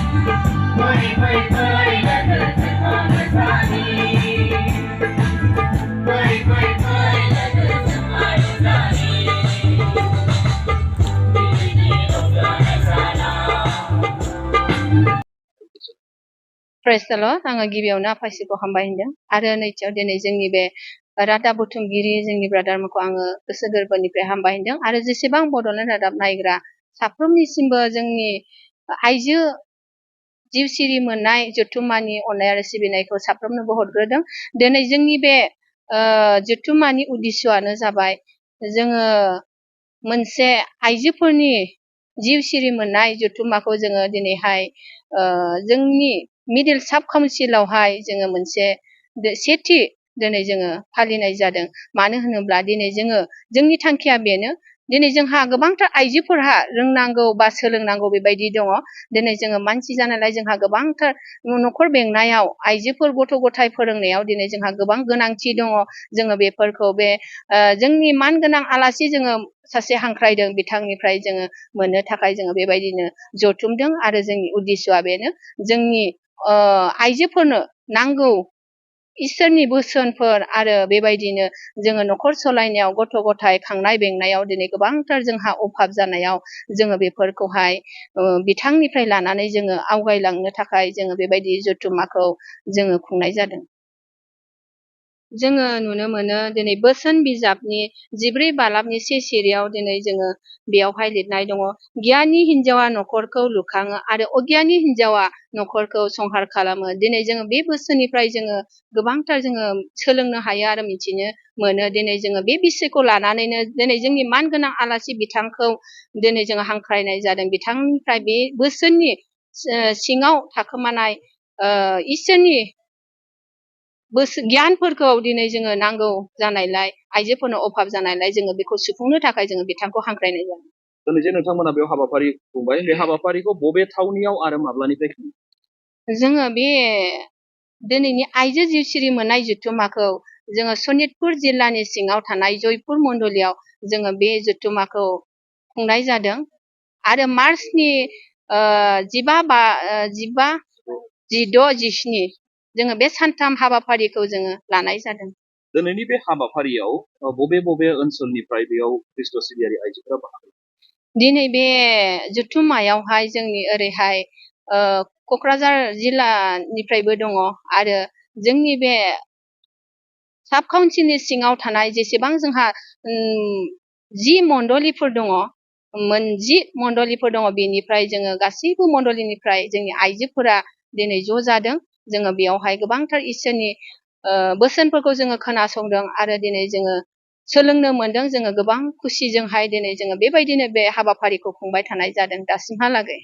Praise the Lord, आङो गिबियावनो आफासिखौ हामबाय होनदों आरो नैथियाव दिनै जोंनि बे रादाब बुथुमगिरि जोंनि ब्रादारमोनखौ आङो गोसो गोरबोनिफ्राय हामबाय होनदों आरो जेसेबां बड'लेण्ड रादाब नायग्रा साफ्रोमनिसिमबो जोंनि आइजो जिउसिरि मोननाय जथुम्मानि अननाय आरो सिबिनायखौ साफ्रोमनोबो हरग्रोदों। दिनै जोंनि बे जथुम्मानि उद्देश्यआनो जाबाय जोङो मोनसे आइजोफोरनि जिउसिरि मोननाय जथुम्माखौ जोङो दिनैहाय जोंनि मिडिल साब काउन्सिलावहाय जोङो मोनसे सेथि दिनै जोङो फालिनाय जादों। मानो होनोब्ला दिनै जोंनि थांखिया बेनो दिनै जोंहा गोबांथार आइजोफोरहा रोंनांगौ बा सोलोंनांगौ बेबायदि दङ। दिनै जोङो मानसि जानायलाय जोंहा गोबांथार न'खर बेंनायाव आइजोफोर गथ' गथाय फोरोंनायाव दिनै जोंहा गोबां गोनांथि दङ। जोङो बेफोरखौ बे जोंनि मानगोनां आलासि जोङो सासे हांख्रायदों बिथांनिफ्राय जोङो मोननो थाखाय जोङो बेबायदिनो जथुमदों आरो जोंनि उद्देश्यआ बेनो जोंनि आइजोफोरनो नांगौ इसोरनि बोसोनफोर आरो बेबायदिनो जोङो न'खर सलायनायाव गथ' गथाय खांनाय बेंनायाव दिनै गोबांथार जोंहा अभाब जानायाव जोङो बेफोरखौहाय बिथांनिफ्राय लानानै जोङो आवगायलांनो थाखाय जोङो बेबायदि जथुम्माखौ जोङो खुंनाय जादों। जोङो नुनो मोनो दिनै बोसोन बिजाबनि 14 बालाबनि से सिरियाव दिनै जोङो बेयावहाय लिरनाय दङ गियानि हिन्जावा न'खरखौ लुखाङो आरो अगियानि हिन्जावा न'खरखौ संहार खालामो। दिनै जोङो बे बोसोननिफ्राय जोङो गोबांथार जोङो सोलोंनो हायो आरो मिथिनो मोनो। दिनै जोङो बे बिसयखौ लानानैनो दिनै जोंनि मानगोनां आलासि बिथांखौ दिनै जोङो हांख्रायनाय जादों। बिथांनिफ्राय बे बोसोननि सिङाव थाखोमानाय इसोरनि गियानफोरखौ दिनै जोङो नांगौ जानायलाय आइजोफोरनो अभाब जानायलाय जोङो बेखौ सुफुंनो थाखाय जोङो बिथांखौ हांख्रायनाय जादों। दिनै जे नोंथांमोना बेयाव हाबाफारि खुंबाय बे हाबाफारिखौ बबे थावनियाव आरो माब्लानिफ्राय खुङो? जोङो बे दिनैनि आइजो जिउसिरि मोननाय जथुम्माखौ जोङो सनितपुर जिल्लानि सिङाव थानाय जयपुर मण्डलियाव जोङो बे जथुम्माखौ खुंनाय जादों आरो मार्चनि 15, 16, 17 जोङो बे सानथाम हाबाफारिखौ जोङो लानाय जादों। दिनैनि बे हाबाफारियाव बबे बबे ओनसोलनिफ्राय बेयाव ख्रिस्ट' सिबियारि आइजोफोरा बाहागो? दिनै बे जथुम्मायावहाय जोंनि ओरैहाय क'क्राझार जिल्लानिफ्रायबो दङ आरो जोंनि बे साब काउन्सिलनि सिङाव थानाय जेसेबां जोंहा 10 मण्डलिफोर दङ 10 मण्डलिफोर दङ बेनिफ्राय जोङो गासैबो मण्डलिनिफ्राय जोंनि आइजोफोरा दिनै ज' जादों। जोङो बेयावहाय गोबांथार इसोरनि बोसोनफोरखौ जोङो खोनासंदों आरो दिनै जोङो सोलोंनो मोनदों। जोङो गोबां खुसिजोंहाय दिनै जोङो बेबायदिनो बे हाबाफारिखौ खुंबाय थानाय जादों दासिमहालागै।